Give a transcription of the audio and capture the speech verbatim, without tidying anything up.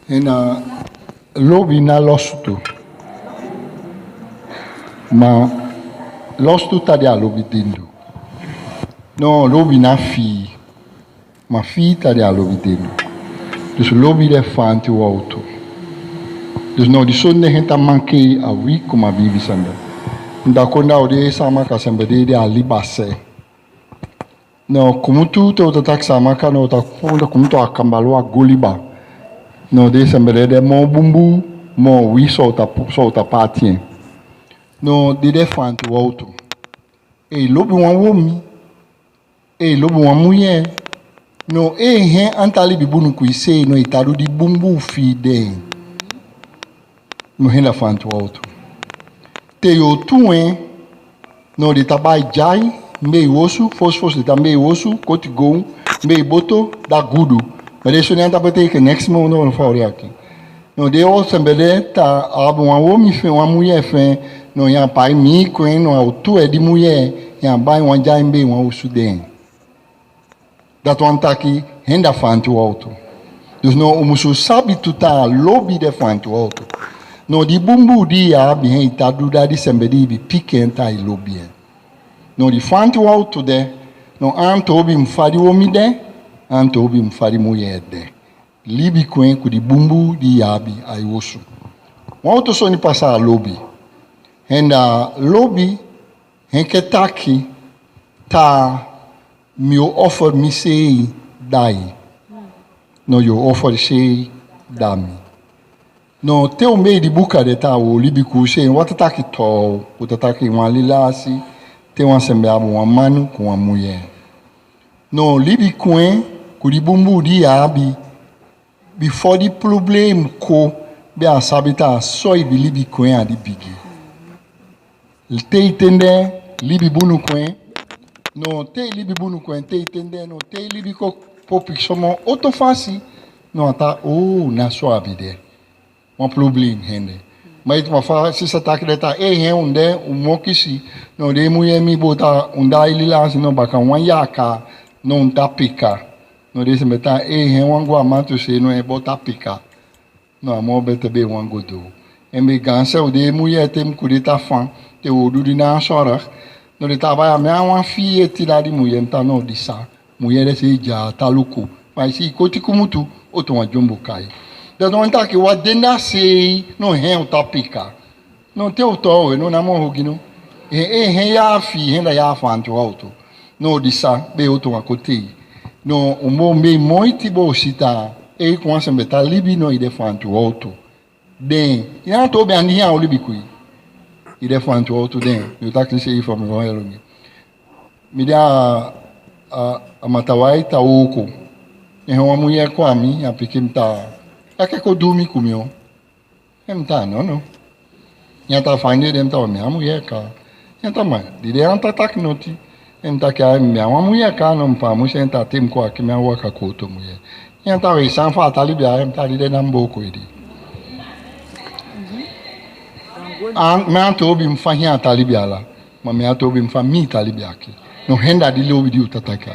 Ena lobi na lostu. Ma lostu ta dia lobi dendu. No, lobi na fii. Ma fii ta dia lobi dendu. Dus lobi de fanti wautu. Dus no, di sonde henta manke a wi kuma bibi sende. Nda konda ode sama ka sende de dia liba se. No, kumutu te uta taki sama ka no ta kumutu a kambalu a goliba. No, de sende de mo bumbu, mo wi sota, sota patien. No, de de fanti wautu. E lobi wan womi. E lobi wan muye. No, e hen anta libi bunu ku ise no i ta du di bumbu fii de. No, henda fanti wautu. Te yo tuen. No, di ta bai jai, mbei wosu, fos fos di ta mbei wosu, koti gow, mbei boto, da gudu. Ma de soni anta bete ke next mo no fa ori aki. No, de o sende de ta abi wan womi fen, wan muye fen, no, ya pai mi kuen, no, au tu e di muye, ya bai wan jai mbei wan wosu den. Dati wani taki henda fanti wautu. Dus no, u musu sabi tu ta lobi de fanti wautu. No, di bumbu di ya abi hen i ta du da di sende di bi piki hen ta i lobi hen. No, di fanti wautu de, no, anto obi mfa di womi de, anto obi mfa di muye de. Libi kuen ku di bumbu di ya abi ai wosu. Wautu soni pasa lobi. Henda lobi, hen ke taki, ta mi o offer mi sei dai. No, yo offer sei dami. No, te u mbei di buka de ta u libi ku sei, wata taki to, u ta taki wan lilasi, te wan sende abi wan manu, ku wan muye. No, libi kuen, ku di bumbu di ya abi, bifo di problem ko, be a sabi ta so i bi libi kuen a di bigi. Te i tende libi bunu kuen. No, te i libi bunu kuen, te i tende, no, te i libi ko popi somo oto fasi. No, ata, o, na so abi de. Wan problem hende. Ma i tuma fa, sisa taki de ta, e hen unde, u mo kisi, no, de muye mi bota, unda i lilasi, no, baka wan yaka, no, un ta pika. No, de sende ta, e hen wan gwa matu se, no, e bota pika. No, a mo bete be wan godo. En be ganse u de muye te mi ku de ta fan, te u du di na sorak. No, de ta bai a mi a wan fii e ti la di muye, mi ta no di sa. Muye de se i ja ta luku. Ma i si koti kumutu, oto wan jombo kai. Da no anta ke wa denda sei, no hen u ta pika. No, te u to we, no, na mo hogi no. E, e, hen ya fii, henda ya fanti wautu. No, di sa, be oto wan koti. No, u mo mbei moiti bo sita, e, kwan sende ta libi no i de fanti wautu. Den, i na to be andi ya u libi kui. I de fanti wautu den, yo taki sei i fa mi wan yalo mi. Mi de a, a, a matawai ta oko. E hen wan muye ko a mi, a piki mi ta. A ke ko du mi ku mi o. E mi ta, no, no. Ya ta fani de mi ta, mi a muye ka. Ya ta ma, di de anta taki noti. E mi ta ke a mi a wan muye ka, no, mi pa mu se ta te mi ko aki mi a waka ko to muye. Ya ta we san fa ta libia, e mi ta di de na mbo ko i di. An, mi a to bi mi fa ya ta libia la. Ma mi a to bi mi fa mi ta libia ki. No henda di lobi di u ta taki.